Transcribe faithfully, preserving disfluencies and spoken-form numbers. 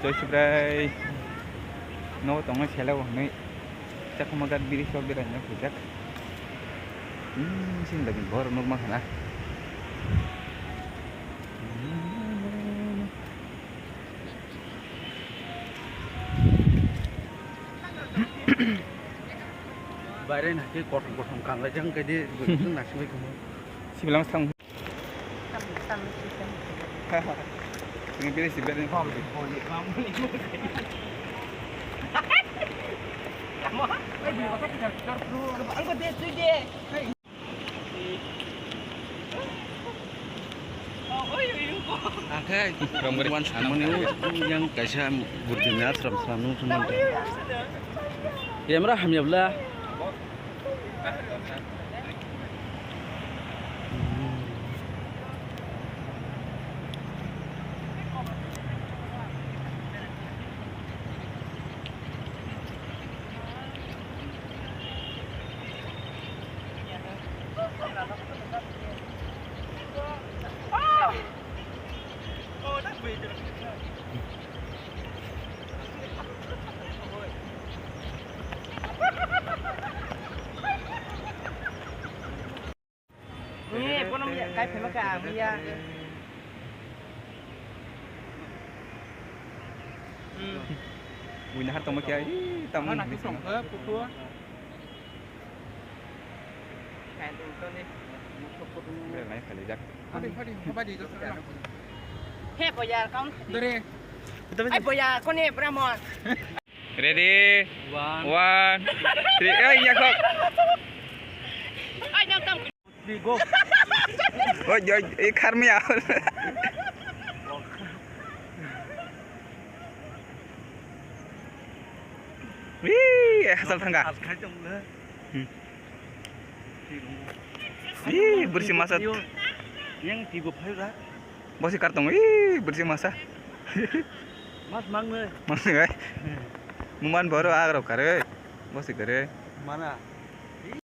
Joy Subrai no tongo sela o hwnwi Chakma Ghat bridge o beraina khaijak. Hmm, sini lagi bor nukma khana. Baire na ke kothom kothom kanglai jang kai di, naisingbai tongma. Sibilang thang. Ini beri si beri. Ang khe romgari wan sanmani yang kaisa burjini asram swnam nung sumang. Emra hamya bla. Ni, bono miya, kai phema ka, miya. Hmm. Buina har tongma kya, ih, tamo. Hana ni ki song, eh, putu. Kain tong to ni. Bera nai khali jak. Hadi, hadi, hadi, hadi. He boya, kaun. Dore. Ai boya, kone Brahman. Ready? One. One, three. Oi, ya kok. Three, go. Oi, oi, eh, kharmaya. Wih, eh, hasal thangka. Hasal khai tong le. Hmm. Ih, bursi masa. Yang tigo phai ra. Bosi kartong, ih, bursi masa. Mas mang ne. Mang ne, ai. Muman boro agro kare. Bosi kare. Mana?